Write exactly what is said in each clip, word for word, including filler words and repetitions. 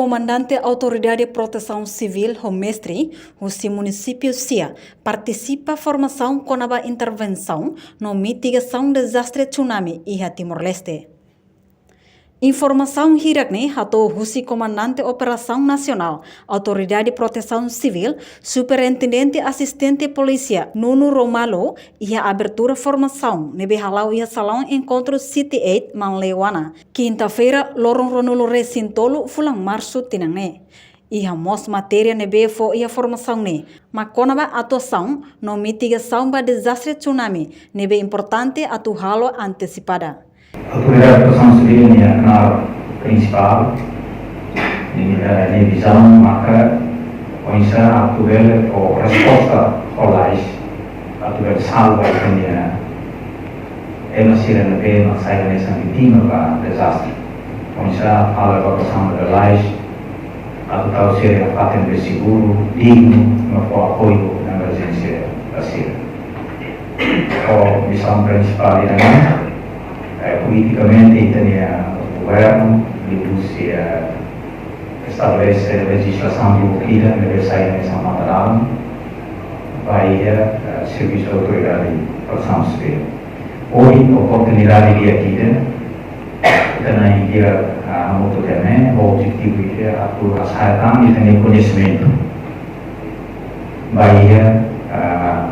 Komandante Autoridade Protesaun Sivíl ho mestre husi munisípiu sia partisipa formasaun kona-ba intervensaun no mitigasaun dezastre tsunami iha Timor-Leste. Informasaun hirak-ne'e hato'o husi Komandante Operasaun Nasionál Autoridade Protesaun Sivíl, Superintendente Asistente Polísia Nuno Romalo, iha abertura formasaun ne'ebé hala'o iha Salaun Enkontru City Eight Manleuana, kinta-feira, loron ruanulu-resin-tolu fulan Marsu tinan ne'e. Iha mós matéria ne'ebé fó iha formasaun ne'e mak kona-ba atuasaun no mitigasaun ba dezastre tsunami ne'ebé importante atu halo antesipada. Autoridade Protesaun Sivíl nia kanál prinsipál, nia, eh, nia vizaun maka oinsá atu bele fó resposta ho lalais, atu bele salva ita-nia ema sira ne'ebé mak sai hanesan vítima ba dezastre. Oinsá atu halo evakuasaun lalais, atu tau sira iha fatin ne'ebé seguru, dignu, no fó apoiu emerjénsia ba sira. Ho misaun prinsipál ida-ne'e, eh, politikamente ita-nia governu, liuhusi, eh, estabelese lejizlasaun di okida ne'ebé sai hanesan matadalan ba iha, eh, servisu autoridade protesaun sivíl. Ohin oportunidade di'ak ida, ita-nia ida, ah, hamutuk ne'e, objetivu ida atu hasa'e tan ita-nia koñesimentu ba iha, ah,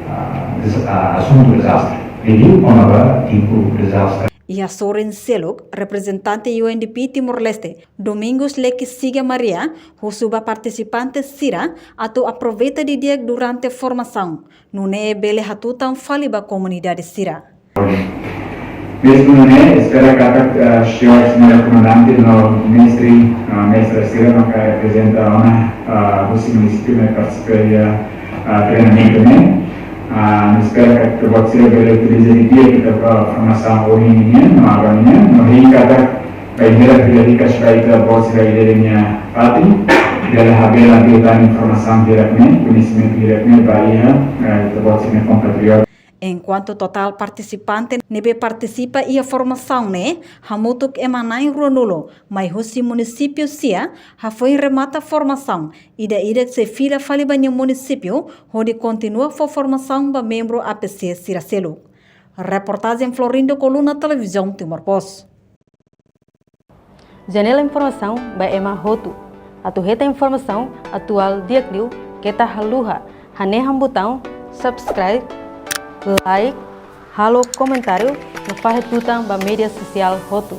ah, des-, ah, asuntu dezastre. Liuliu kona-ba tipu dezastre. Iha sorin seluk, reprezentante U N D P Timor-Leste, Domingos Leki Siga Maria, husu ba partisipante sira atu aproveita didi'ak durante formasaun, nune'e bele hatutan fali ba komunidade sira. Mezmu nune'e, espera katak, eh, señór, señora komandante no mestre, eh, mestra sira maka reprezenta ona, eh, husi munisípiu ne'ebé partisipa iha, eh, treinamentu ne'e. Eh, espera katak ita-boot sira bele utiliza didi'ak ita-nia formasaun ohin nian, no aban nian, no hein katak bainhira fila hikas ba ita-boot sira iha ita-nia fatin, bele habelar di'ak tan informasaun hirak-ne'e, koñesimentu hirak-ne'e ba iha, eh, ita-boot sira-nia kompatriota. Enkuantu totál partisipante ne'ebé partisipa iha formasaun ne'e hamutuk ema na'in ruanulu, mai husi munisípiu sia, hafoin remata formasaun, ida-idak sei fila fali ba nia munisípiu, hodi kontinua fó formasaun ba membru A P C sira seluk. Reportajen Florindo Coluna, Televizaun Timor Post. Janela informasaun ba ema hotu. Atu hetan informasaun atuál di'ak liu, keta haluha hanehan butaun subscribe, like, halo komentáriu, no fahe tutan ba média sosiál hotu.